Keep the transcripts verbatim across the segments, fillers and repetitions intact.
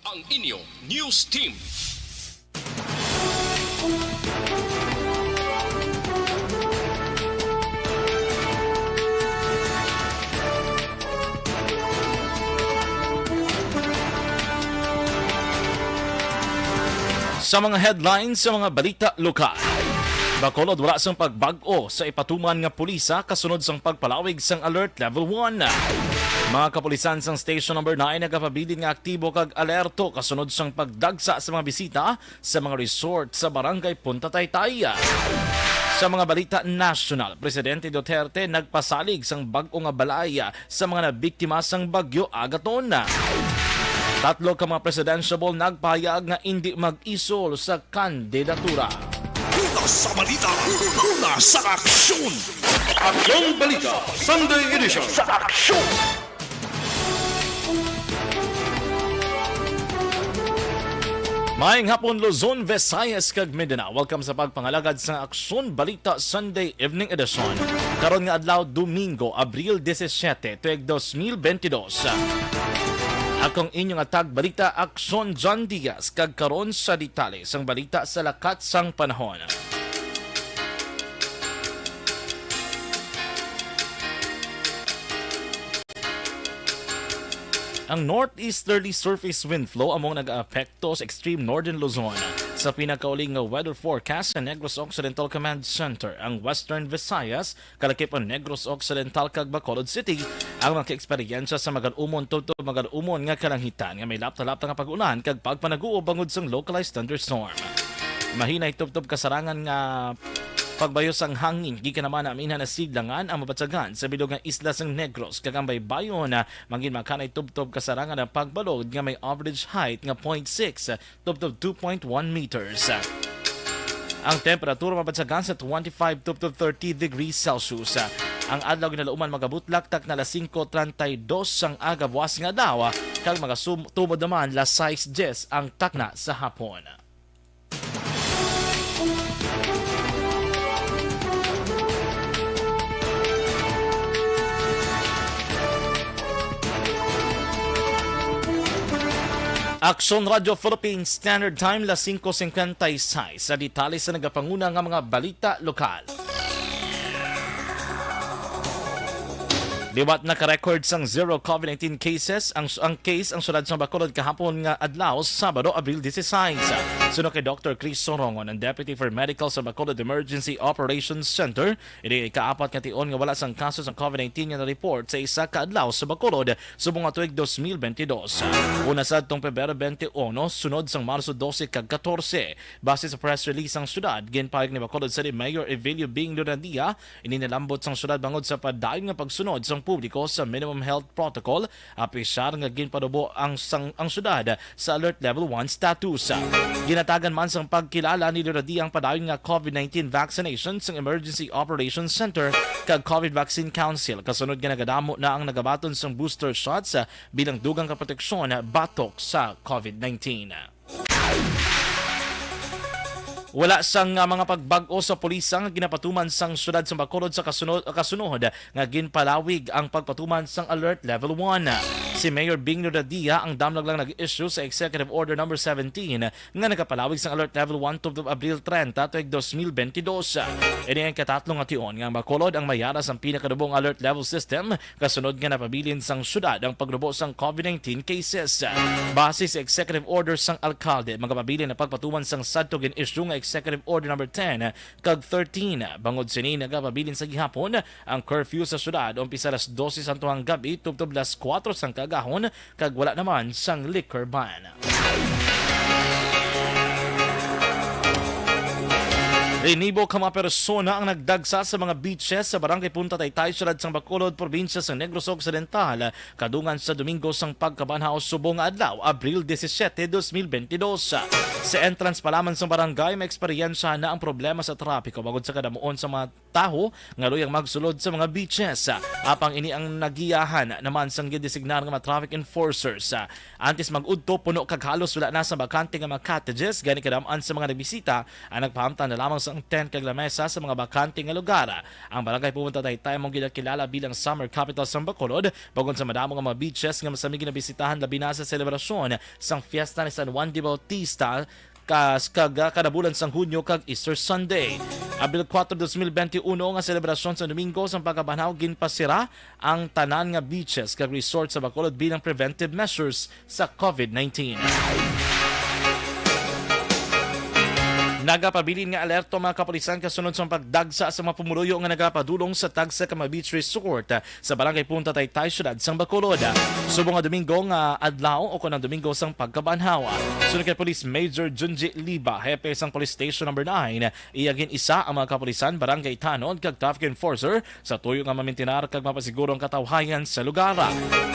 Ang inyo news team. Sa mga headlines sa mga balita lokal. Bacolod, wala sang pagbag-o sa ipatuman nga pulisa kasunod sang pagpalawig sang Alert Level one. Mga kapulisan sang Station Number nine nagapabilin nga aktibo kag alerto kasunod sang pagdagsa sa mga bisita sa mga resort sa Barangay Punta Taytay. Sa mga balita nasyonal, Presidente Duterte nagpasalig sang bag-o nga balay sa mga nabiktima sang Bagyo Agaton. Tatlo ka mga presidentiable nagpahayag nga indi mag-isol sa kandidatura. Una sa balita, una sa aksyon. Aksyon Balita, Sunday Edition. Sa aksyon. Maayong hapon, Luzon, Visayas, kag Mindanao. Welcome sa pagpangalagad sa Aksyon Balita Sunday Evening Edition. Karon nga adlaw, Domingo, Abril disisiete, tuig dos mil bentidós. Akong inyong atag balita, Aksyon John Diaz, kag karon sa detalye sang balita sa lakat sang panahon. Ang northeasterly surface wind flow amo nag-aapekto sa extreme northern Luzon. Sa pinakauling nga weather forecast sa Negros Occidental Command Center, ang Western Visayas, kalakip ang Negros Occidental kag Bacolod City ang makaeksperyensya sa magadumon tubtob magadumon nga kalangitan nga may lapta-lapta nga pag-ulan kag pagpanaguob bangod sang localized thunderstorm. Mahinay tubtob kasarangan nga pagbayo sang hangin gikan naman ang amihan na sidlangan ang mabatyagan sa bilog nga isla sang Negros kag ang baybayon. Mangin makanay tubtob kasarangan ang pagbalod nga may average height nga point six tubtob two point one meters. Ang temperatura mabatyagan sa twenty-five tubtob thirty degrees Celsius. Ang adlaw ginalauman magabutlak takna alas singko treinta y dos sang aga buwas nga adlaw, kag magasum-, tumod naman alas sais diyes ang takna sa hapon. Aksyon Radio Philippines Standard Time, las singko cincuenta y seis. Sa detalye sa nagapanguna nga mga balita lokal. Liwat naka-record sang zero COVID nineteen cases ang, ang case ang siyudad sa Bacolod kahapon nga adlaw, Sabado, Abril dieciséis. Suno kay Doktor Chris Sorongon, ang Deputy for Medical sa Bacolod Emergency Operations Center, ini ikaapat nga tion nga wala sang kaso sang COVID nineteen nga na-report sa isa ka adlaw sa Bacolod subong nga tuig dos mil bentidós. Una sadtong Pebrero twenty-one, sunod sang Marso dose kag katorse. Base sa press release sang siyudad, ginpahayag ni Bacolod City Mayor Evelio Bing Lonadia, ini nalambot sang siyudad bangod sa padayon nga pagsunod sang publiko sa minimum health protocol, apisar nga ginpanubo ang sang, ang siyudad sa Alert Level one status. Ginatagan man sang pagkilala ni Lonadia ang padayon nga COVID nineteen vaccination sang Emergency Operations Center kag COVID Vaccine Council, kasunod nga nagadamo na ang nagabaton sang booster shots bilang dugang ka proteksyon batok sa COVID nineteen. Wala sang, ah, mga pagbag-o sa pulisa nga ginapatuman sang siyudad sa Bacolod sa kasunod, kasunod nga ginpalawig ang pagpatuman sang Alert Level one. Si Mayor Bing Lonadia ang damlag lang nag-issue sa Executive Order Number seventeen nga nagapalawig sang Alert Level one tubtob Abril treinta tuig dos mil bentidós. Ini ang katatlo nga tion nga ang Bacolod ang may ara sang pinakanubo nga Alert Level System kasunod nga napabilin sang siyudad ang pagnubo sang COVID nineteen cases. Base sa executive order sang alkalde, magapabilin ang pagpatuman sang sadto gin-issue nga Executive Order Number ten kag thirteen. Bangod sini, nagapabilin sa gihapon ang curfew sa siyudad, umpisa alas dose sang tuhang gabi tubtob alas kuwatro sang kaagahon, kag wala naman sang liquor ban. Rinibo ka mga persona ang nagdagsa sa mga beaches sa Barangay Punta Taytay, siyudad sang Bacolod, probinsya sang Negros Occidental, kadungan sa Domingo sang pagkabanhaw subong nga adlaw, Abril disisiete, dos mil bentidós. Sa entrance pa lamang sang barangay, maeksperiyensiyahan na ang problema sa trapiko bangod sa kadamuon sa mga tawo nga luyag magsulod sa mga beaches. Apang ini ang nagiyahan naman sang gindesignar nga mga traffic enforcers. Antes mag-udto, puno kag halos wala na sa bakante nga mga cottages, gani kadam-an sa mga nagbisita ang nagpahamtang na lamang sa tent kag lamesa sa mga bakante nga lugar. Ang Barangay Punta Taytay amo ginakilala bilang Summer Capital sang Bacolod, bukod sa madamo nga mga beaches nga masami ginabisitahan, labi na sa selebrasyon sang Fiesta ni San Juan de Bautista, kas-, kag, ah, kada bulan sang Hunyo kag Easter Sunday. Abril kuwatro, dos mil benti uno, nga selebrasyon sa Domingo sang Pagkabanhaw ginpasira ang tanan nga beaches kag resort sa Bacolod bilang preventive measures sa COVID nineteen. Nagapabilin nga alerto ang mga kapulisan kasunod sa pagdagsa sa mga pumuluyo nga nagapadulong sa tagsa ka mga beach resort sa Barangay Punta Taytay, siyudad sang Bacolod. Subong nga Domingo nga adlaw o kon ang Domingo sang Pagkabanhaw. Sunod kay Police Major Junji Liba, hepe sang Police Station Number Nine, iya gin-isa ang mga kapulisan, barangay tanod, kag traffic enforcer sa tuyo nga mamintinar kag mapasiguro ang katawhayan sa lugar.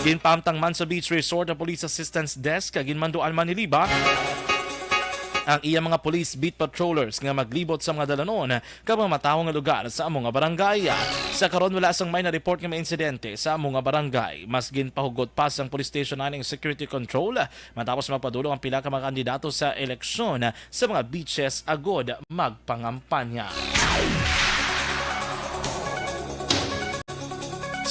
Ginpahamtang man sa Beach Resort ang Police Assistance Desk kag ginmanduan man ni Liba ang iya mga police beat patrollers nga maglibot sa mga dalanon kag mga matawo nga lugar sa amo nga barangay. Sa karon, wala sang may na-report nga mga insidente sa amo nga barangay. Mas ginpahugot pa sang Police Station Nine ang security control matapos magpadulong ang pila ka mga kandidato sa eleksyon sa mga beaches agod magpangampanya.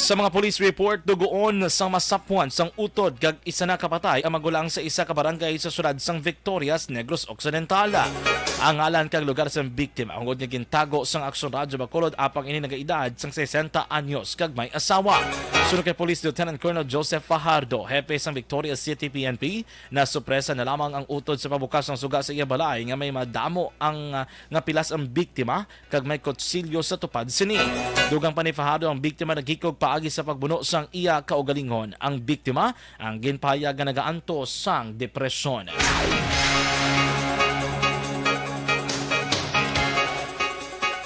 Sa mga police report, dugoon sang masapwan sang utod kag isa na kapatay ang magulang sa isa ka barangay sa siyudad sang Victorias, Negros Occidental. Ang ngalan kag lugar sang biktima, hugot nga gintago sang Aksyon Radyo Bacolod, apang ini nagaedad sang sesenta anyos kag may asawa. Sunod kay Police Lieutenant Colonel Joseph Fajardo, hepe sang Victorias City P N P, nasupresa na lamang ang utod sa pagbukas sang suga sa iya balay nga may madamo ang, ah, nga pilas ang biktima kag may kutsilyo sa tupad sini. Dugang pa ni Fajardo, ang biktima naghikog paagi sa pagbuno sang iya kaugalingon. Ang biktima ang ginpahayag nga nagaantos sang depresyon.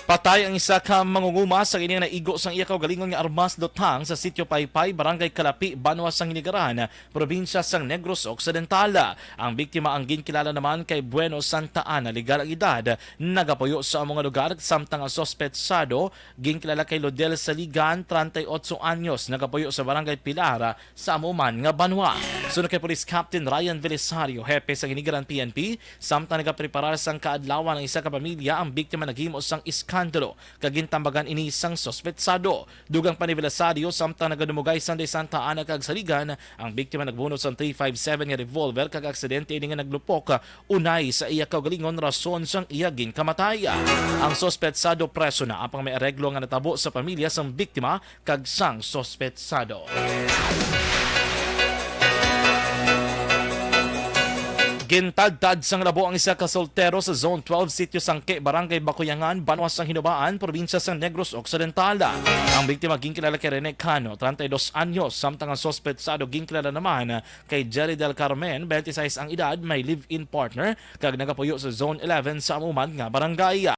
Patay ang isa ka mangunguma sa ini nga naigo sang iya kaugalingon nga armas lutang sa Sitio Paypay, Barangay Kalapi, banwa sang Hinigaran, probinsya sang Negros Occidental. Ang biktima ang ginkilala naman kay Bueno Santa Ana, legal ang edad, nagapuyo sa amo nga lugar, samtang ang suspetsado ginkilala kay Lodel Saligan, treinta y ocho anyos, nagapuyo sa Barangay Pilar, sa amo man nga banwa. Sunod kay Police Captain Ryan Belisario, hepe sa Hinigaran P N P, samtang nagapreparar sang kaadlawan ang isa ka pamilya, ang biktima naghimo sang iskandalo kag gintambagan ini sang suspetsado. Dugang pa ni Belisario, samtang nagadumugay sang Santa Ana kag Saligan, ang biktima nagbunot sang three five seven nga revolver kag aksidente ini nga naglupok unay sa iya kaugalingon, rason sang iya ginkamatay. Ang suspetsado preso na, apang may areglo nga natabo sa pamilya sang biktima kag sang suspetsado. Gintadtad sang labo ang isa ka soltero sa Zone twelve, Sitio Sangke, Barangay Bakuyangan, banwa sang Hinubaan, probinsya sang Negros Occidental. Ang biktima ginkilala kay Rene Cano, treinta y dos anyos, samtang ang suspetsado ginkilala naman kay Jerry Del Carmen, twenty-six ang edad, may live-in partner kag nagapuyo sa Zone eleven sa amo man nga barangay.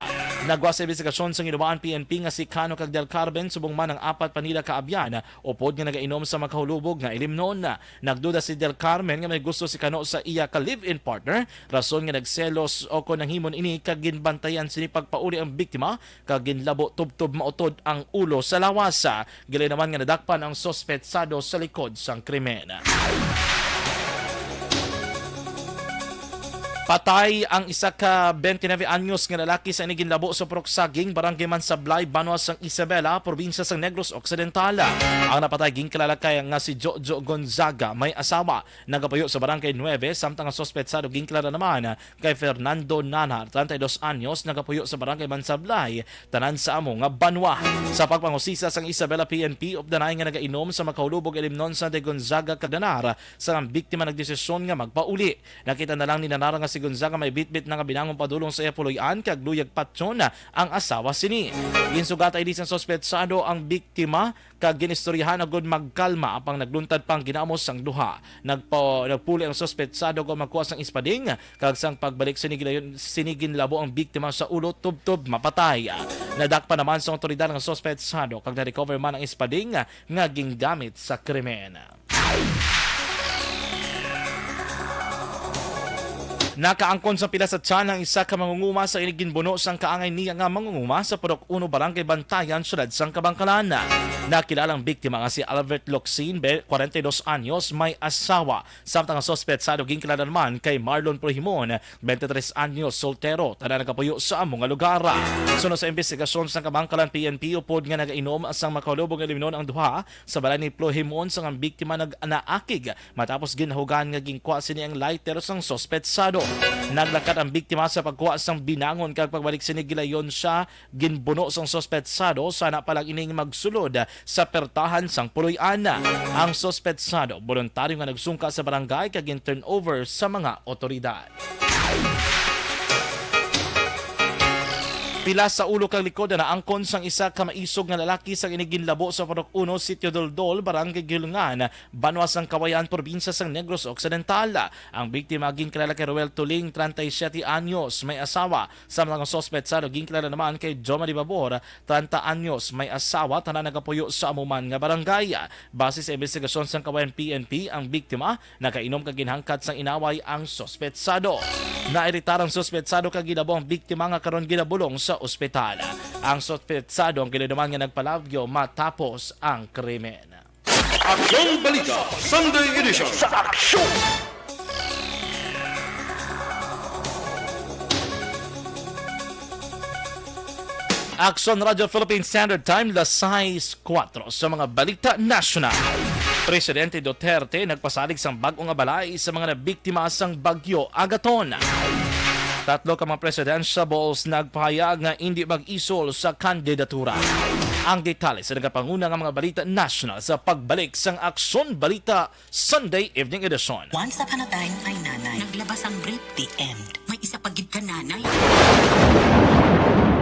Nagwa sa imbestigasyon sang Hinubaan P N P nga si Cano kag Del Carmen, subong man ang apat pa nila ka abyan, upod nga nagainom sa makahulubog nga ilimnon. Nagduda si Del Carmen nga may gusto si Cano sa iya ka live-in partner, rason nga nagselos o kon nanghimo ini kag ginbantayan sini pagpauli ang biktima kag ginlabo tubtob mautod ang ulo sa lawas. Gilayon naman nga nadakpan ang suspetsado sa likod sang krimen. Patay ang isa ka twenty-nine anyos nga lalaki sa ini ginlabo sa Purok Saging, Barangay Mansablay, banwa sang Isabela, probinsya sang Negros Occidental. Ang napatay ginkilala kay nga si Jojo Gonzaga, may asawa, nagapuyo sa Barangay Nueve, samtang ang suspetsado ginkilala naman kay Fernando Nanar, treinta y dos anyos, nagapuyo sa Barangay Mansablay, tanan sa amo nga banwa. Sa pagpanghusisa sang Isabela P N P, updanay nga nagainom sa makahulubog ilimnon sang Gonzaga kag Nanar, sang ang biktima nagdesisyon nga magpauli. Nakita na lang ni Nanar nga si Gonzaga may bitbit na nga binangon padulong sa iya puloy-an kag luyag patyon ang asawa sini. Ginsugata ini sang suspetsado ang biktima kag ginistoryahan agud magkalma, apang nagluntad pa ang ginamos sang duha. Nagpa-, nagpuli ang suspetsado kon magkuha sang espading, kag sang pagbalik sini gilayon, sini ginlabo ang biktima sa ulo tubtob mapatay. Nadakpan naman sa awtoridad ang suspetsado kag na-recover man ang espading nga gingamit sa krimen. Nakaangkon sa pila sa tiyan ang isa ka mangunguma sa inig ginbuno sang kaangay niya nga mangunguma sa Purok Uno, Barangay Bantayan, Syudad sang Kabankalan. Nakilala ang biktima nga si Albert Locsin, be-, kwarenta y dos anyos, may asawa, samtang ang suspetsado ginkilala naman kay Marlon Prohimon, twenty-three anyos, soltero, tanan nagapuyo sa amo nga lugar. Suno sa imbestigasyon sang Kabankalan P N P, upod nga nagainom sang makalubong nga ilimnon ang duha sa balay ni Prohimon, sang ang biktima nag-, naakig matapos ginahugan nga ginkwa sini ang lighter sang suspetsado. Naglakat ang biktima sa pagkuha sang binangon kag pagbalik sini gilayon siya ginbuno sang suspetsado, sana pa lang ining magsulod sa pertahan sang puloy-an. Ang suspetsado, boluntaryo nga nagsungka sa barangay kag gin-turnover sa mga otoridad. Pila sa ulo kag likod ang naangkon sang isa ka maisog nga lalaki sa inig ginlabo sa Purok Uno, Sitio Doldol, Barangay Gihulngan, banwa sang Cauayan, probinsya sang Negros Occidental. Ang biktima ginkilala kay Roel Tuling, treinta y siete anyos, may asawa, samtang ang suspetsado ginkilala naman kay Jomari Babor, treinta anyos, may asawa, tanan nagapuyo sa amo man nga barangay. Base sa imbestigasyon sang Cauayan P N P, ang biktima nakainom kag ginhangkat sang inaway ang suspetsado. Nairitar ang suspetsado kag gilabo ang biktima nga karon ginabulong sa ospital. Ang suspetsado ang ginainuman nga nagpalabyo matapos ang krimen. Aksyon Balita Sunday Edition. Sa aksyon! Aksyon Radyo Philippine Standard Time, las sais kuwatro. Sa mga balita nasyonal, Presidente Duterte nagpasalig sang bag-o nga balay sa mga nabiktima sang Bagyo Agaton. Tatlo ka mga presidentiables nagpahayag nga indi mag-isol sa kandidatura. Ang detalye sa nagapanguna nga mga balita nasyonal sa pagbalik sang Aksyon Balita Sunday Evening Edition. Once upon a time, my nanay. Naglabas ang brief. The end. May isa pa gid ka, nanay.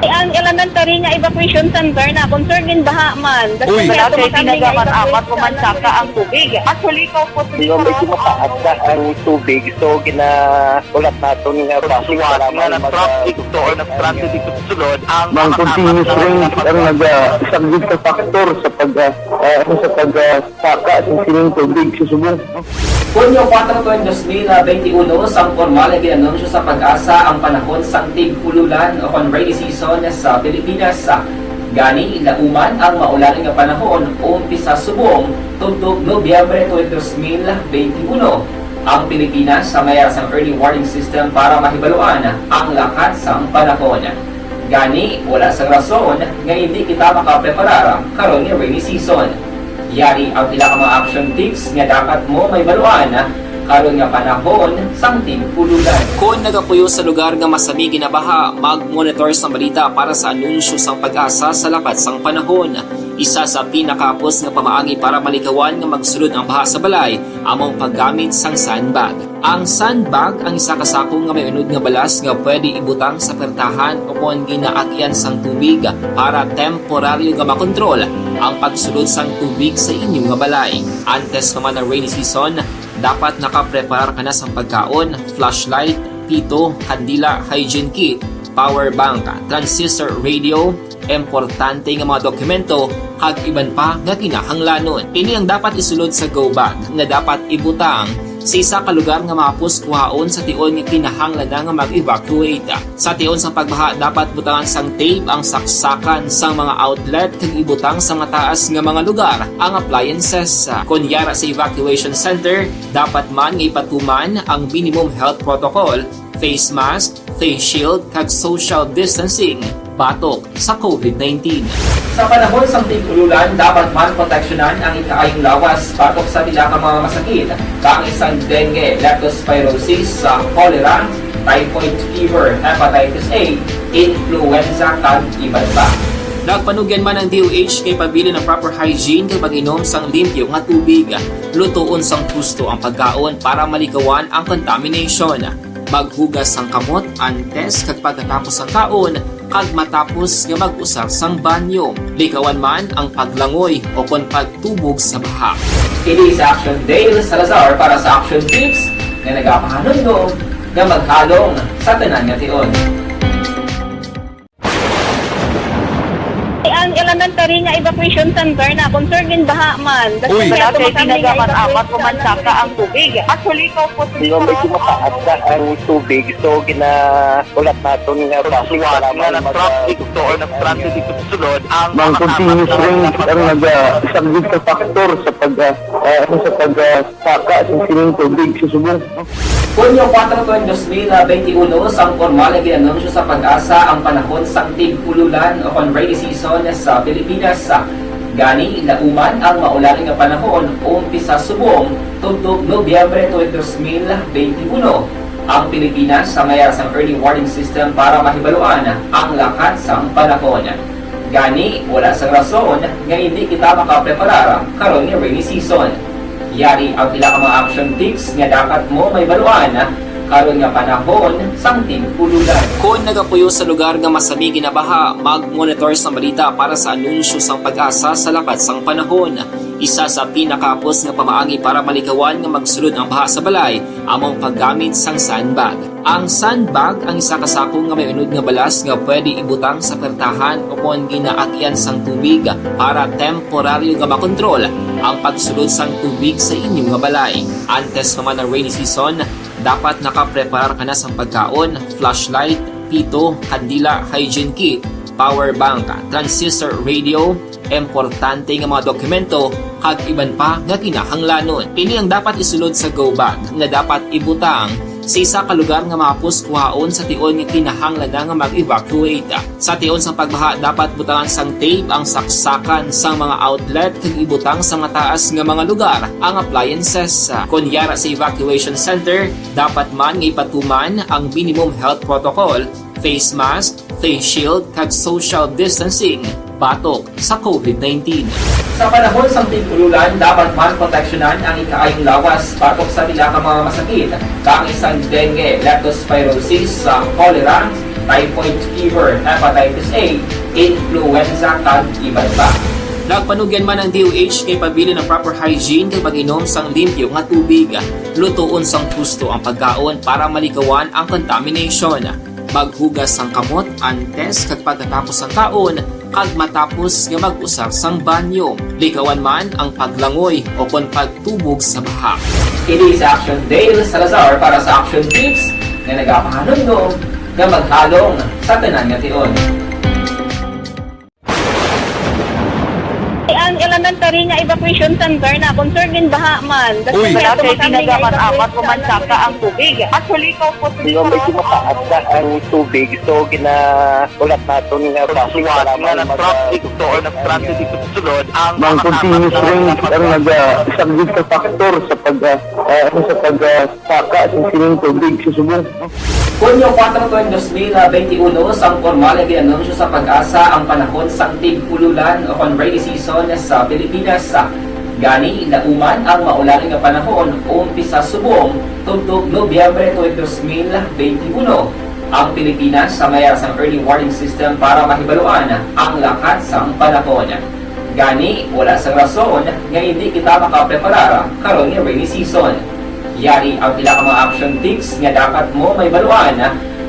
Ang elementary nga evacuation center na concern din baha man. Uy. Wala kay tinaga man, apat pa man saka ang tubig. Actually, ikaw po, medyo mataas na ang tubig. So, ginahulat naton nga bus nga nag-traffic to or nag-transit dito sa sulod ang mga continuous rain ang nag-, ah, isa gid sa factor sa pag, ah, ah, ano, sa pag, ah, saka sa sining tubig sa subong. Hunyo kuwatro, dos mil benti uno, sang pormal nga gin-anunsyo sa PAGASA ang panahon sang tig-ululan o kon rainy season sa Pilipinas. Gani, lauman ang maulan nga panahon, umpisa subong tubtob Nobyembre twenty, dos mil benti uno. Ang Pilipinas sa may sang early warning system para mahibaluan ang lakat sang panahon. Gani, wala sang rason nga hindi kita makapreparar karon nga rainy season. Yari ang pila ka mga action tips nga dapat mo mahibaluan karon nga panahon sang tig-ululan. Kon nagapuyo sa lugar nga masami ginabaha, mag-monitor sang balita para sa anunsyo sang PAGASA sa lakat sang panahon. Isa sa pinakahapos nga pamaagi para malikawan nga magsulod ang baha sa balay amo ang paggamit sang sandbag. Ang sandbag ang isa ka sako nga may unod nga balas nga pwede ibutang sa pertahan o kon ginaagyan sang tubig para temporaryo nga makontrol ang pagsulod sang tubig sa inyo nga balay. Antes pa man ang rainy season, dapat nakapreparar ka na sang pagkaon, flashlight, pito, kandila, hygiene kit, power bank, transistor radio, importante nga mga dokumento, kag iban pa nga kinahanglanon. Ini ang dapat isulod sa go bag nga dapat ibutang sa isa ka lugar nga mahapos kuhaon sa tion nga kinahanglan na nga mag-evacuate. Sa tion sang pagbaha, dapat butangan sang tape ang saksakan sang mga outlet kag ibutang sa mataas nga mga lugar ang appliances. Kon yara sa evacuation center, dapat man nga ipatuman ang minimum health protocol, face mask, face shield, kag social distancing batok sa COVID nineteen. Sa panahon sang tig-ululan, dapat man proteksyonan ang ikaayong lawas batok sa pila ka mga masakit, kaangay sang dengue, leptospirosis, sa cholera, typhoid fever, hepatitis A, influenza, kag iban pa. Nagpanugyan man ang D O H nga ipabilin ang proper hygiene kag mag-inom sang limpyo nga tubig. Lutoon sang husto ang pagkaon para malikawan ang contamination. Maghugas sang kamot antes kag pagkatapos sang kaon kag matapos nga mag-usar sang banyo. Likawan man ang paglangoy o kon pagtubog sa baha. Ini si Action Dale Salazar para sa Action Tips nga nagapahanumdom nga maghalong sa tanan nga tion. Kay Ang elementary nga evacuation center na concern gin baha man. Uy. Wala kay ginagaman-amat o mansaka ang tubig. Actually, ikaw po, medyo mataas na ang tubig. So, gina-, ulat naton nga traffic, para nga mag-, nag-traffic to or nag-transit dito sa sulod, ang mga continuous rain ang nag-, ah, isang big factor sa pag, ah, ah, ano, sa pag, ah, saka sa sining tubig sa subong. Hunyo kuwatro tuig dos mil benti uno, sang pormal nga gin-anunsyo sa PAGASA ang panahon sang tig-ululan o kon rainy season sa Pilipinas. Gani, lauman ang maulan nga panahon, umpisa subong tubtob Nobyembre tuig dos mil benti uno. Ang Pilipinas may ara sang early warning system para mahibaluan ang lakat sang panahon. Gani, wala sang rason nga indi kita makapreparar karon nga rainy season. Yari ang pila ka mga action tips nga dapat mo mahibaluan karon nga panahon sang tig-ululan. Kon nagapuyo sa lugar nga masami ginabaha, mag-monitor sang balita para sa anunsyo sang PAGASA sa lakat sang panahon. Isa sa pinakahapos nga pamaagi para malikawan nga magsulod ang baha sa balay amo ang paggamit sang sandbag. Ang sandbag ang isa ka sako nga may unod nga balas nga pwede ibutang sa pertahan o kon ginaagyan sang tubig para temporaryo nga makontrol ang pagsulod sang tubig sa inyo nga balay. Antes pa man ang rainy season, dapat nakapreparar ka na sang pagkaon, flashlight, pito, kandila, hygiene kit, power bank, transistor radio, importante nga mga dokumento, kag iban pa nga kinahanglanon. Ini ang dapat isulod sa go bag nga dapat ibutang sa isa ka lugar nga mahapos kuhaon sa tion nga kinahanglan na nga mag-evacuate. Sa tion sang pagbaha, dapat butangan sang tape ang saksakan sang mga outlet kag ibutang sa mataas nga mga lugar ang appliances. Kon yara sa evacuation center, dapat man nga ipatuman ang minimum health protocol, face mask, face shield, kag social distancing batok sa covid nineteen. Sa panahon sang tig-ululan, dapat man proteksyonan ang ikaayong lawas batok sa pila ka mga masakit, kaangay sang dengue, leptospirosis, sa cholera, typhoid fever, hepatitis A, influenza, kag iban pa. Nagpanugyan man ang D O H nga ipabilin ang proper hygiene kag pag-inom sang limpyo nga tubig. Lutoon sang husto ang pagkaon para malikawan ang contamination. Maghugas sang kamot antes kag pagkatapos sang kaon kag matapos nga mag-usar sang banyo. Likawan man ang paglangoy o kon pagtubog sa baha. Ini si Action Dale Salazar para sa Action Tips nga nagapahanumdom nga maghalong sa tanan nga tion. Ang elementary nga evacuation center na concern gin baha man. Uy. Wala kay ginagaman-amat o mansaka ang tubig. Actually, ikaw po, medyo mataas na ang tubig. So, gina-, ulat naton nga traffic, para nga mag-, nag-traffic to or nag-transit dito sa sulod ang mga continuous rain ang nag-, ah, isang big factor sa pag, ah, ah, ano, sa pag, ah, saka sa sining tubig sa subong. Hunyo kuwatro tuig dos mil benti uno, sang pormal nga gin-anunsyo sa PAGASA ang panahon sang tig-ululan o kon rainy season sa Pilipinas. Gani, lauman ang maulan nga panahon, umpisa subong tubtob Nobyembre tuig dos mil benti uno. Ang Pilipinas may ara sang early warning system para mahibaluan ang lakat sang panahon. Gani, wala sang rason nga indi kita makapreparar karon nga rainy season. Yari ang pila ka mga action tips nga dapat mo mahibaluan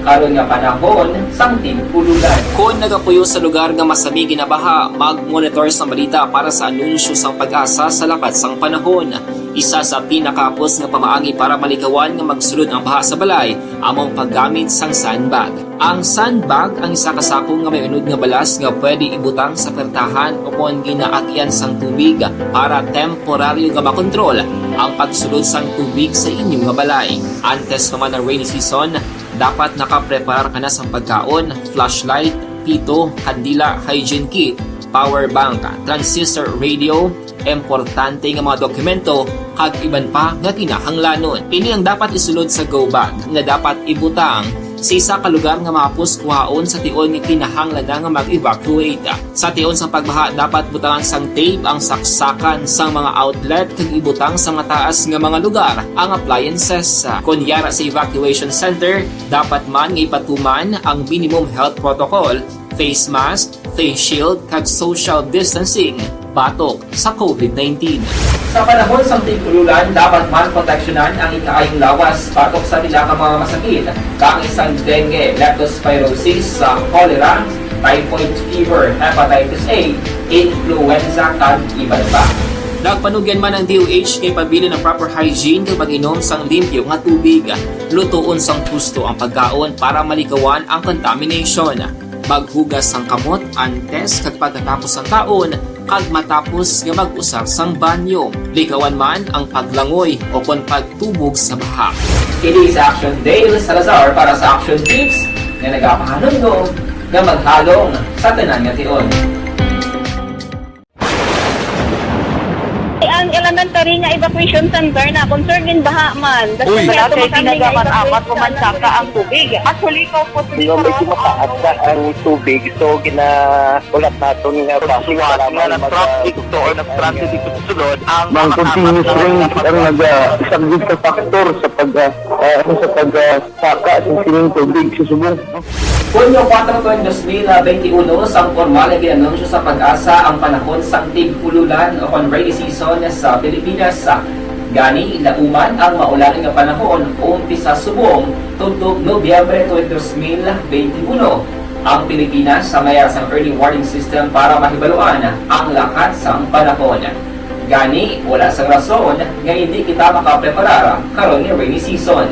karon nga panahon sang tig-ululan. Kon nagapuyo sa lugar nga masami ginabaha, mag-monitor sang balita para sa anunsyo sang PAGASA sa lakat sang panahon. Isa sa pinakahapos nga pamaagi para malikawan nga magsulod ang baha sa balay amo ang paggamit sang sandbag. Ang sandbag ang isa ka sako nga may unod nga balas nga pwede ibutang sa pertahan o kon ginaagyan sang tubig para temporaryo nga makontrol ang pagsulod sang tubig sa inyo nga balay. Antes pa man ang rainy season, dapat nakapreparar ka na sang pagkaon, flashlight, pito, kandila, hygiene kit, power bank, transistor radio, importante nga mga dokumento, kag iban pa nga kinahanglanon. Ini ang dapat isulod sa go bag nga dapat ibutang sa isa ka lugar nga mahapos kuhaon sa tion nga kinahanglan na nga mag-evacuate. Sa tion sang pagbaha, dapat butangan sang tape ang saksakan sang mga outlet kag ibutang sa mataas nga mga lugar ang appliances. Kon yara sa evacuation center, dapat man nga ipatuman ang minimum health protocol, face mask, face shield, kag social distancing batok sa covid nineteen. Sa panahon sang tig-ululan, dapat man proteksyonan ang ikaayong lawas batok sa pila ka mga masakit, kaangay sang dengue, leptospirosis, sa cholera, typhoid fever, hepatitis A, influenza, kag iban pa. Nagpanugyan man ang D O H nga ipabilin ang proper hygiene kag pag-inom sang limpyo nga tubig. Lutoon sang husto ang pagkaon para malikawan ang contamination. Maghugas sang kamot antes kag pagkatapos sang kaon, kag matapos nga mag-usar sang banyo. Likawan man ang paglangoy o kon pagtubog sa baha. Kini si Action Dale Salazar para sa Action Tips nga nagapahanumdom nga maghalong sa tanan nga tion. Ang elementary nga evacuation center na concerned in baha man. Uy. Wala kay tinaga man amat o mansaka ang tubig. Actually, ikaw po, Hindi, medyo mataas na ang tubig. So, gina-, ulat naton nga Kung basi siwat para nga man na mag-, traffic to or nag-transit dito sa sulod, ang Mang makakamit continuous na rain lang ang mag- naga-, isa gid ka factor sa pag, ah, ah, ano, sa pag, ah, saka sa sining tubig sa subong. Hunyo kuwatro, dos mil benti uno, sang pormal nga gin-anunsyo sa PAGASA ang panahon sang tig-ululan o kon rainy season sa Pilipinas. Gani, lauman ang maulan nga panahon, umpisa subong tubtob Nobyembre twenty, dos mil benti uno. Ang Pilipinas sa mayara sang early warning system para mahibaluan ang lakat sang panahon. Gani, wala sang rason nga hindi kita makapreparar karon nga rainy season.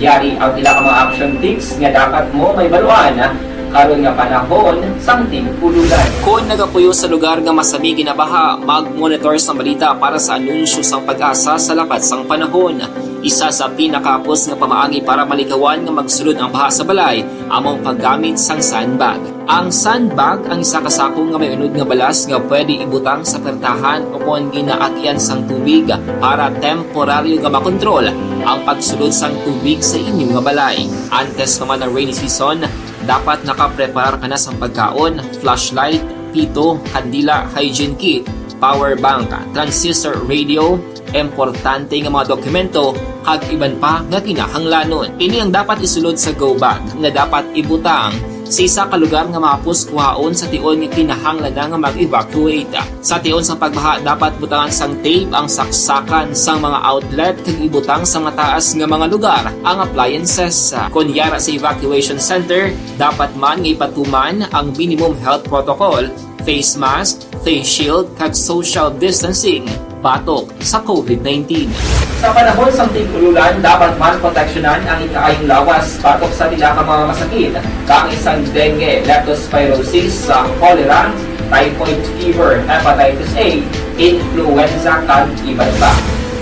Yari ang pila ka mga action tips nga dapat mo mahibaluan karon nga panahon sang tig-ululan. Kon nagapuyo sa lugar nga masami ginabaha, mag-monitor sang balita para sa anunsyo sang PAGASA sa lakat sang panahon. Isa sa pinakahapos nga pamaagi para malikawan nga magsulod ang baha sa balay amo ang paggamit sang sandbag. Ang sandbag ang isa ka sako nga may unod nga balas nga pwede ibutang sa pertahan o kon ginaagian sang tubig para temporaryo nga makontrol ang pagsulod sang tubig sa inyo nga balay. Antes pa man ang rainy season, dapat nakapreparar ka na sang pagkaon, flashlight, pito, kandila, hygiene kit, power bank, transistor radio, importante nga mga dokumento, kag iban pa nga kinahanglanon. Ini ang dapat isulod sa go bag nga dapat ibutang sa isa ka lugar nga mahapos kuhaon sa tion nga kinahanglan na nga mag-evacuate. Sa tion sang pagbaha, dapat butangan sang tape ang saksakan sang mga outlet kag ibutang sa mataas nga mga lugar ang appliances. Kon yara sa evacuation center, dapat man nga ipatuman ang minimum health protocol, face mask, face shield, kag social distancing batok sa COVID nineteen. Sa panahon sang tig-ululan, dapat man proteksyonan ang ikaayong lawas batok sa pila ka mga masakit, kaangay sang dengue, leptospirosis, sa cholera, typhoid fever, hepatitis A, influenza, kag iban pa.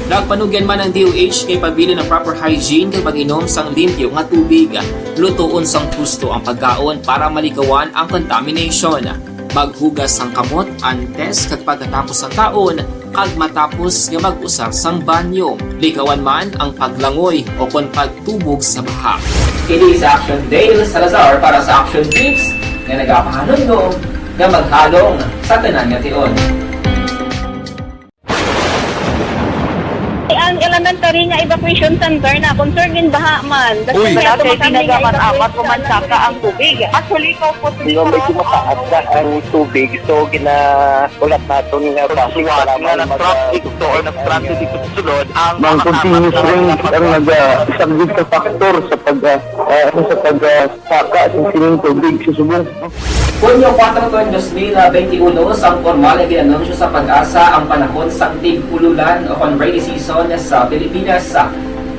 Nagpanugyan man ang D O H nga ipabilin ang proper hygiene kag pag-inom sang limpyo nga tubig. Lutoon sang husto ang pagkaon para malikawan ang contamination. Maghugas sang kamot antes kag pagkatapos sang kaon, kag matapos nga mag-usar sang banyo. Likawan man ang paglangoy o kon pagtubog sa baha. Kini si Action Dale Salazar para sa Action Tips nga nagapahanumdom nga maghalong sa tanan nga tion. Ang elementary nga evacuation center na concerned in baha man. Uy. Wala kay tinaga man amat o mansaka ang tubig. Actually, ikaw po, Hindi, medyo mataas na ang tubig. So, gina-, ulat naton nga Kung basi siwat para nga man mag-, nag-traffic to or nag-transit dito sa sulod, ang Mang makakamit continuous na lang rain ang ang mag- naga-, isa gid ka factor sa pag, ah, ah, ano, sa pag, ah, saka sa sining tubig sa subong. Hunyo kuwatro, dos mil benti uno, sang pormal nga gin-anunsyo sa PAGASA ang panahon sang tig-ululan o kon rainy season sa Pilipinas.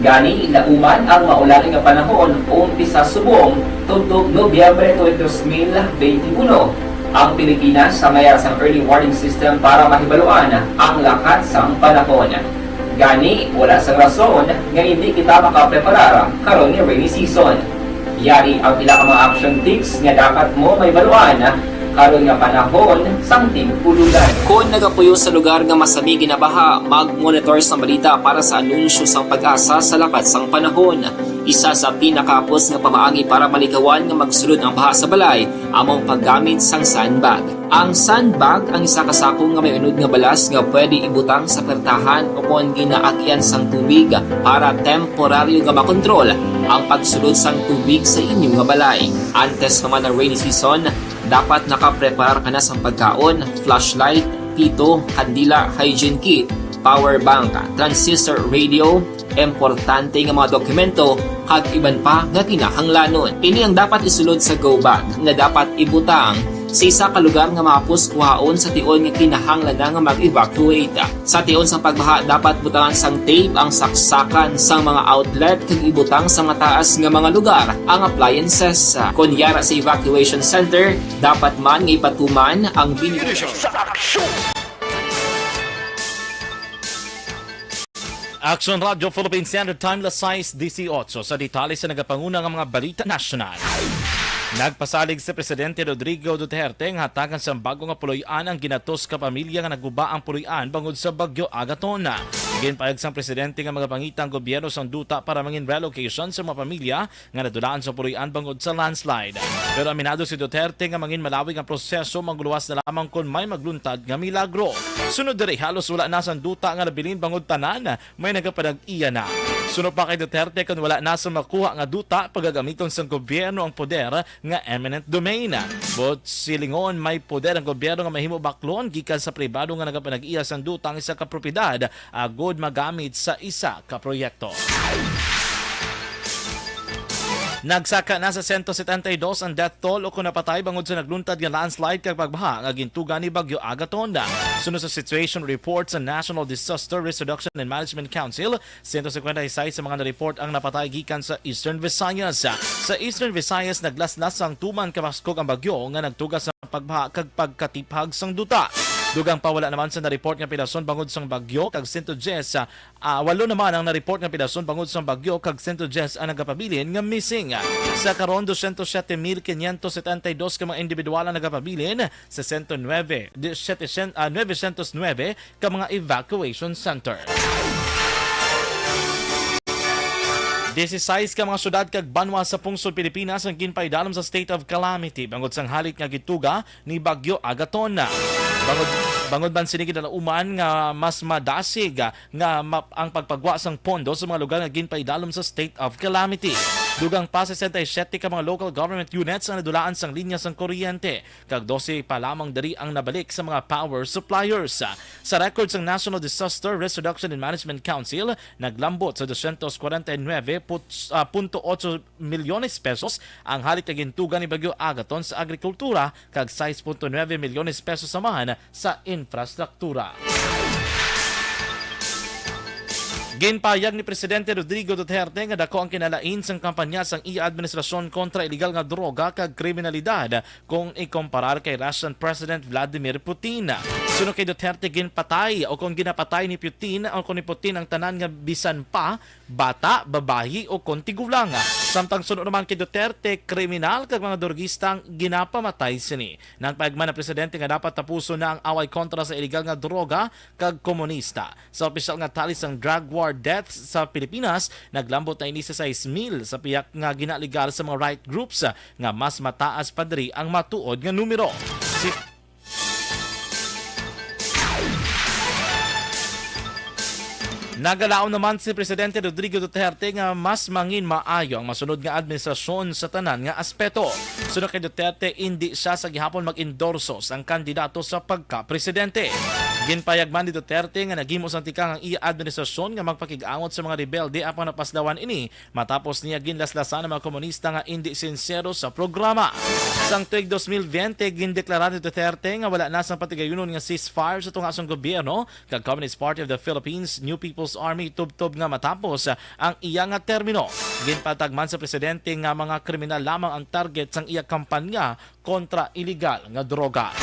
Gani, lauman ang maulan nga panahon, umpisa subong tubtob Nobyembre twenty, dos mil benti uno. Ang Pilipinas sa mayara sang early warning system para mahibaluan ang lakat sang panahon. Gani, wala sang rason nga hindi kita makapreparar karon nga rainy season. Yari ang pila ka mga action tips nga dapat mo mahibaluan karon nga panahon sang tig-ululan. Kon nagapuyo sa lugar nga masami ginabaha, mag-monitor sang balita para sa anunsyo sang PAGASA sa lakat sang panahon. Isa sa pinakahapos nga pamaagi para malikawan nga magsulod ang baha sa balay amo ang paggamit sang sandbag. Ang sandbag ang isa ka sako nga may unod nga balas nga pwede ibutang sa pertahan o kon ginaagian sang tubig para temporaryo nga makontrol ang pagsulod sang tubig sa inyo nga balay. Antes pa man ang rainy season, dapat nakapreparar ka na sang pagkaon, flashlight, pito, kandila, hygiene kit, power bank, transistor radio, importante nga mga dokumento, kag iban pa nga kinahanglanon. Ini ang dapat isulod sa go bag nga dapat ibutang sa isa ka lugar nga mahapos kuhaon sa tion nga kinahanglan na nga mag-evacuate. Sa tion sang pagbaha, dapat butangan sang tape ang saksakan sang mga outlet kag ibutang sa mataas nga mga lugar ang appliances. Kon yara sa evacuation center, dapat man nga ipatuman ang bini- Sa aksyon! Action Radio Philippine Standard Time, las sais dieciocho. Sa detalye sa nagapanguna nga mga balita nasyonal. Nagpasalig si Presidente Rodrigo Duterte nga hatagan sang bago nga puloy-an ang ginatos ka pamilya nga naguba ang puloy-an bangod sa Bagyo Agaton. Ginpayag sang presidente nga magapangita ang gobyerno sang duta para mangin relocation sa mga pamilya nga nadulaan sa puloy-an bangod sa landslide. Pero aminado si Duterte nga mangin malawig ang proseso, magluwas na lamang kon may magluntad nga milagro. Sunod diri, halos wala na sang duta nga nabilin bangod tanan may nagapanag-iya na. Suno pa kay Duterte, kon wala na sa makuha nga duta, pagagamiton sang gobyerno ang poder nga eminent domain. Buot silingon, may poder ang gobyerno nga mahimo baklon gikan sa pribado nga nagapanag-iya sang duta ang isa ka propiedad agod magamit sa isa ka proyekto. Nagsaka na sa sento setenta y dos ang death toll o kon napatay bangod sa nagluntad nga landslide kag pagbaha nga gintuga ni Bagyo Agaton. Suno sa situation report sa National Disaster Risk Reduction and Management Council, sento cincuenta y seis sa mga na-report ang napatay gikan sa Eastern Visayas. Sa Eastern Visayas, naglaslas sang tuman kabaskog ang bagyo nga nagtuga sa pagbaha kag pagkatiphag sang duta. Dugang pa, wala naman sa na-report nga pilason bangod sang bagyo kag sento diyes, ah, walo naman ang na-report nga pilason bangod sang bagyo kag sento diyes ang nagapabilin nga missing. Sa karon, doscientos siete mil quinientos setenta y dos ka mga individual ang nagapabilin sa sento nuebe, di, siyete syen-, ah, nuebe syentos nuebe ka mga evacuation center. Disisais ka mga syudad kag banwa sa pungsod Pilipinas ang ginpaidalom sa state of calamity bangod sang halit nga gituga ni Bagyo Agaton. Bangod, bangod man sini, ginalauman nga mas madasig nga ma-, ang pagpagwa sang pondo sa mga lugar nga ginpaidalom sa state of calamity. Dugang pa, sesenta y siyete ka mga local government units ang nadulaan sang linya sang kuryente, kag dose pa lamang diri ang nabalik sa mga power suppliers. Sa record sang National Disaster Risk Reduction and Management Council, naglambot sa doscientos kwarenta y nuebe put-, ah, punto ocho milyones pesos ang halit nga gintuga ni Bagyo Agaton sa agrikultura kag sais punto nuebe milyones pesos naman sa infrastruktura. Ginpahayag ni Presidente Rodrigo Duterte nga dako ang kinalain sang kampanya sang iya administrasyon kontra iligal nga droga kag kriminalidad kung ikumparar kay Russian President Vladimir Putin. Suno kay Duterte, ginpatay o kung ginapatay ni Putin o kung ni Putin ang tanan nga bisan pa bata, babayi o kon tigulang. Samtang suno naman kay Duterte, kriminal kag mga drogista ang ginapamatay sini. Nagpahayag man ang presidente nga dapat tapuson na ang away kontra sa iligal nga droga kag komunista. Sa opisyal nga tally sang drug war deaths sa Pilipinas, naglambot na ini sa sais mil sa pihak nga ginaligal sa mga right groups nga mas mataas pa diri ang matuod nga numero. Si Nagalaom naman si Presidente Rodrigo Duterte nga mas mangin maayo ang masunod nga administrasyon sa tanan nga aspeto. Suno kay Duterte, indi sia sa gihapon mag-endorso sang kandidato sa pagka-presidente. Ginpayag man ni Duterte nga naghimo sang tikang ang iya administrasyon nga magpakig-angot sa mga rebelde apan napaslawan ini matapos niya ginlaslasan ang mga komunista nga indi sinsero sa programa. Sang tuig dos mil veinte, gindeklara ni Duterte nga wala na sang patigayunon nga ceasefire sa tunga sang gobyerno kag Communist Party of the Philippines, New People's Army, tubtob nga matapos ang iya nga termino. Ginpatag man sa presidente nga mga kriminal lamang ang target sang iya kampanya kontra iligal nga droga.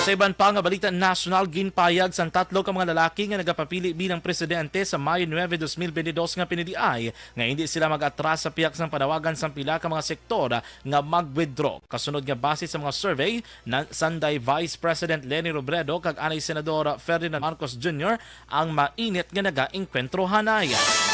Sa iban pa nga balita nasyonal, ginpayag sang tatlo ka mga lalaki nga nagapapili bilang presidente sa Mayo nuebe, dos mil bentidós nga piniliay nga hindi sila mag-atras sa pihak sang panawagan sang pila ka mga sektor nga mag-withdraw. Kasunod nga base sa mga survey, na, sanday Vice President Leni Robredo kag anay Senador Ferdinand Marcos Junior ang mainit nga nagaengkwentro hanay.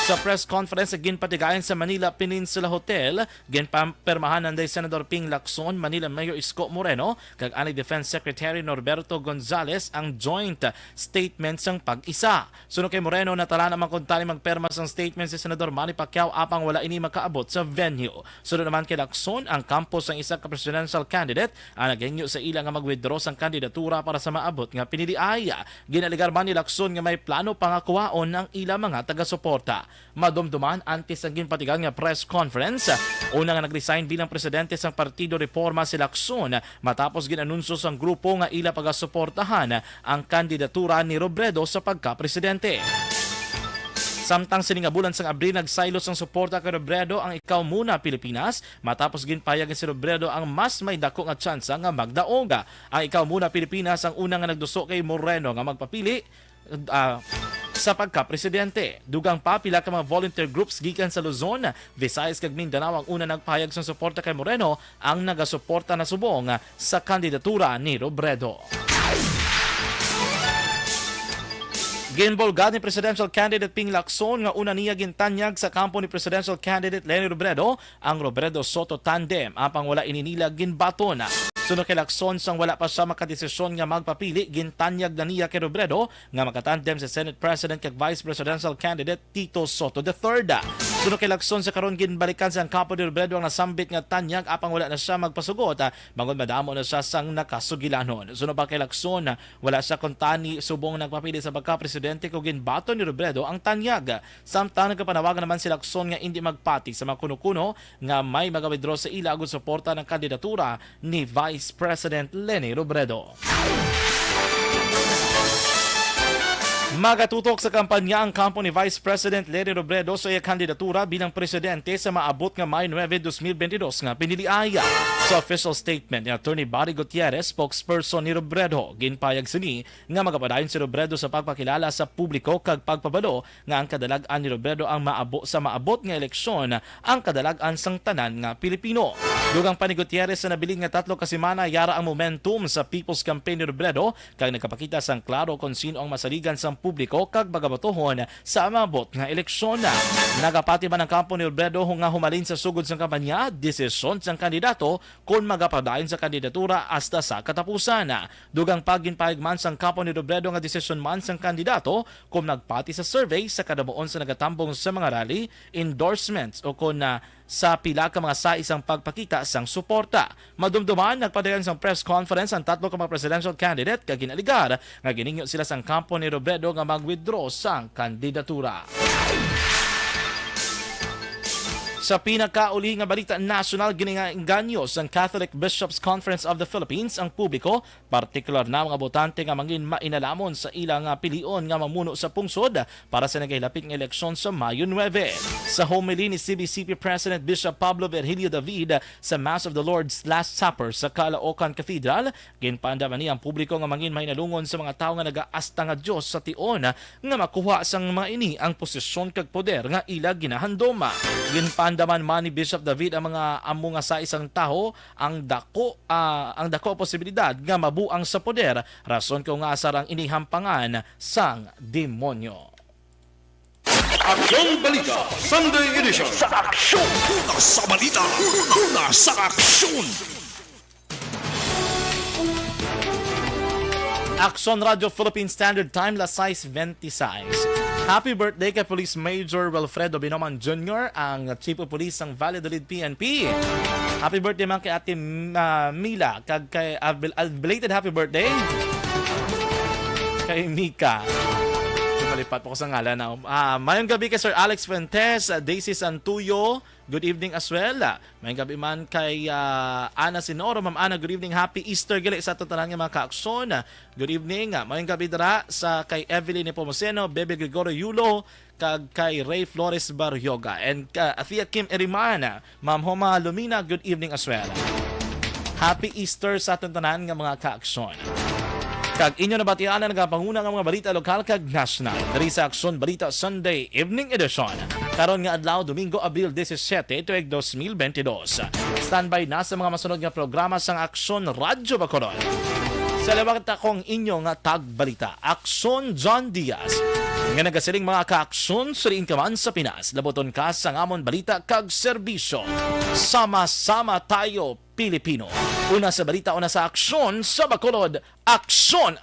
Sa press conference nga ginpatigayon sa Manila Peninsula Hotel, ginpapermahan nanday Senador Ping Lacson, Manila Mayor Isko Moreno, kag anay Defense Secretary Nor Roberto Gonzales ang joint statement sang pag-isa. Suno kay Moreno, natala naman kuntani magperma sang statement si Senador Manny Pacquiao apang wala ini makaabot sa venue. Suno naman kay Lacson, ang kampo sang isa ka presidential candidate ang naghingyo sa ila nga mag-withdraw sang kandidatura para sa maabot nga piniliay. Ginalegar man ni Lacson nga may plano pa nga kuhaon ang ila mga taga-suporta. Madumduman antes sang ginpatigayon nga press conference, una nga nag-resign bilang presidente sang Partido Reforma si Lacson matapos gin-anunsyo sang grupo nga ila pagasuportahan ang kandidatura ni Robredo sa pagka-presidente. Samtang sini nga bulan sang Abril, nagsaylo sang suporta kay Robredo ang Ikaw Muna Pilipinas, matapos ginpahayag nga si Robredo ang mas may dako nga tsansa nga magdaog. Ang Ikaw Muna Pilipinas ang una nga nagduso kay Moreno nga magpapili ah, sa pagka-presidente. Dugang pa, pila ka mga volunteer groups gikan sa Luzon, Visayas kag Mindanao ang una nagpahayag sang suporta kay Moreno, ang nagasuporta na subong sa kandidatura ni Robredo. Ginbulgar ni presidential candidate Ping Lacson nga una niya gintanyag sa kampo ni presidential candidate Leni Robredo ang Robredo-Soto tandem, apang wala ini nila ginbaton. Suno kay Lacson, sang wala pa siya makadesisyon nga magpapili, gintanyag na niya kay Robredo nga makatandem si Senate President kag Vice Presidential Candidate Tito Soto the third. Suno kay Lacson, sa karon ginbalikan sang kampo ni Robredo ang nasambit nga tanyag, apang wala na siya magpasugot, ah, bangod madamo na siya sang nakasugilanon. Suno pa kay Lacson, wala siya kuntani subong nagpapili sa pagka-presidente kung ginbaton ni Robredo ang tanyag. Samtang nagapanawagan naman si Lacson nga indi magpati sa mga kuno-kuno nga may maga-withdraw sa ila agud suporta ang kandidatura ni Vice President Leni Robredo. Magatutok sa kampanya ang kampo ni Vice President Leni Robredo sa iya kandidatura bilang presidente sa maabot nga May nuebe, dos mil bentidós nga piniliay. Sa official statement ni Attorney Barry Gutierrez, spokesperson ni Robredo, ginpayag sini nga magapadayon si Robredo sa pagpakilala sa publiko kag pagpabalo nga ang kadalag-an ni Robredo ang maabo sa maabot nga eleksyon, ang kadalag-an sang tanan nga Pilipino. Dugang pa ni Gutierrez sa nabilin nga tatlo ka semana, yara ang momentum sa People's Campaign ni Robredo kag nagapakita sang klaro kon sino ang masaligan sang publiko kag magabotohon sa maabot nga eleksyon. Nagapati man ang kampo ni Robredo nga humalin sa sugod sang kampanya, desisyon sang kandidato kon magapadayon sa kandidatura hasta sa katapusan. Dugang pa, ginpahayag man sang kampo ni Robredo nga desisyon man sang kandidato kon magpati sa survey sa kadamuon sa nagatambong sa mga rally, endorsements o kon, ah, sa pila ka mga saisang pagpakita sang suporta. Madumduman, nagpadayon sang press conference ang tatlo ka mga presidential candidate kag ginalegar nga ginhingyo sila sang kampo ni Robredo nga mag-withdraw sang kandidatura. Sa pinakauli nga balita nasyonal, ginaengganyo sang Catholic Bishops' Conference of the Philippines ang publiko, partikular na mga botante nga mangin mainalamon sa ila nga pilion nga mamuno sa pungsod para sa nagahilapit nga eleksyon sa Mayo nuebe. Sa homily ni C B C P President Bishop Pablo Virgilio David sa Mass of the Lord's Last Supper sa Caloocan Cathedral, ginpaandam niya ang publiko nga mangin mahinalungon sa mga tawo nga nagaasta nga Dios sa tion nga makuha sang mga ini ang posisyon kag poder nga ila ginahandom. Ginpaandaman man ni Bishop David ang mga amo nga saisang tawo ang dako, ah, ang dako posibilidad nga mabuang sa poder, rason kung nga sarang ini hampangan sang demonyo. Aksyon Balita Sunday Edition. Sa aksyon, una sa balita, una sa aksyon. Aksyon Radyo Philippine Standard Time, las sais veintiséis. Happy birthday kay Police Major Wilfredo Binoman Junior, ang Chief of Police sang Valladolid P N P. Happy birthday man kay Ate, ah, Mila, kag kay, ah, bel-, ah, belated happy birthday kay Mika. Malipat po ko sa ngalan na. Ah, mayong gabi kay Sir Alex Fuentes, ah, Daisy Santuyo, good evening as well. Ah, mayong gabi man kay, ah, Ana Sinoro. Ma'am Ana, good evening. Happy Easter gali sa aton tanan nga mga kaaksyon. Ah, good evening. Ah, mayong gabi dira sa kay Evelyn Nepomuceno, Bebe Gregorio Yulo, kag kay Ray Flores Barrioga. And, ah, Athea Kim Eriman, ah, Ma'am Homa Lumina, good evening as well. Happy Easter sa aton tanan nga mga kaaksyon. Kag inyo nabatian ang nagapanguna nga mga balita lokal kag nasyonal diri sa Aksyon Balita Sunday Evening Edition. Karon nga adlaw, Domingo, Abril disisiete, tuig dos mil bentidós. Standby na sa mga masunod nga programa sang Aksyon Radyo Bacolod. Sa liwat, ako ang inyo nga tagbalita, Aksyon John Diaz, nga nagasiling, mga kaaksyon, suliin ka man sa Pinas, labuton ka sang amon balita kag serbisyo. Sama-sama tayo Pilipino. Una sa balita, una sa aksyon sa Bacolod, Aksyon